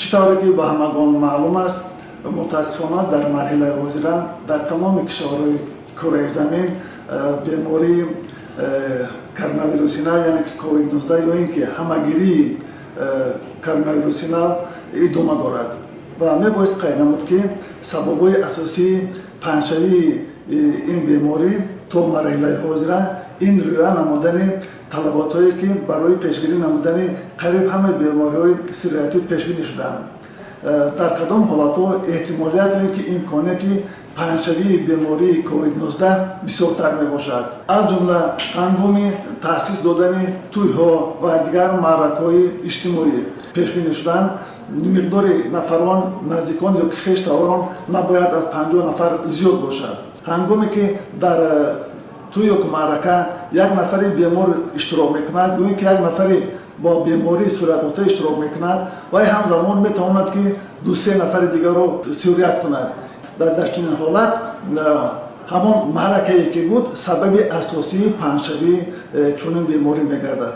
Чӣ тавре ки ба ҳамагон маълум аст, мутаассифона, дар марҳилаи ҳозира дар тамоми кишварҳои кураи замин бемории коронавируси нав, яъне ки COVID-19 ё ин ки ҳамагирии коронавируси нав идома дорад ва мебоист қайд намуд, ки сабабҳои асосии паҳншавии ин беморӣ то марҳилаи ҳозира ин риоя намудани талаботҳое, ки барои пешгирӣ намудани қариб ҳамаи бемориҳои сироятӣ пешбинӣ шудаанд. Дар кадом ҳолатҳо эҳтимолият ё ки имконияти паҳншавии бемории COVID-19 бисёртар мебошад? Аз ҷумла ҳангоми таъсис додани тӯйҳо ва дигар маъракаҳои иҷтимоӣ пешбинӣ шудаанд, миқдори нафарон, наздикон ё ки хештаворон набояд аз 50 нафар зиёд бошад. Ҳангоме ки дар тӯй ё ки маърака як нафари бемор иштирок мекунад ё ин ки як нафари бо бемории сироятёфта иштирок мекунад, вай ҳамзамон метавонад, ки ду-се нафари дигарро сироят кунад. Дар чунин ҳолат ҳамон маъракае ки буд, сабаби асосии паҳншавии чунин беморӣ мегардад.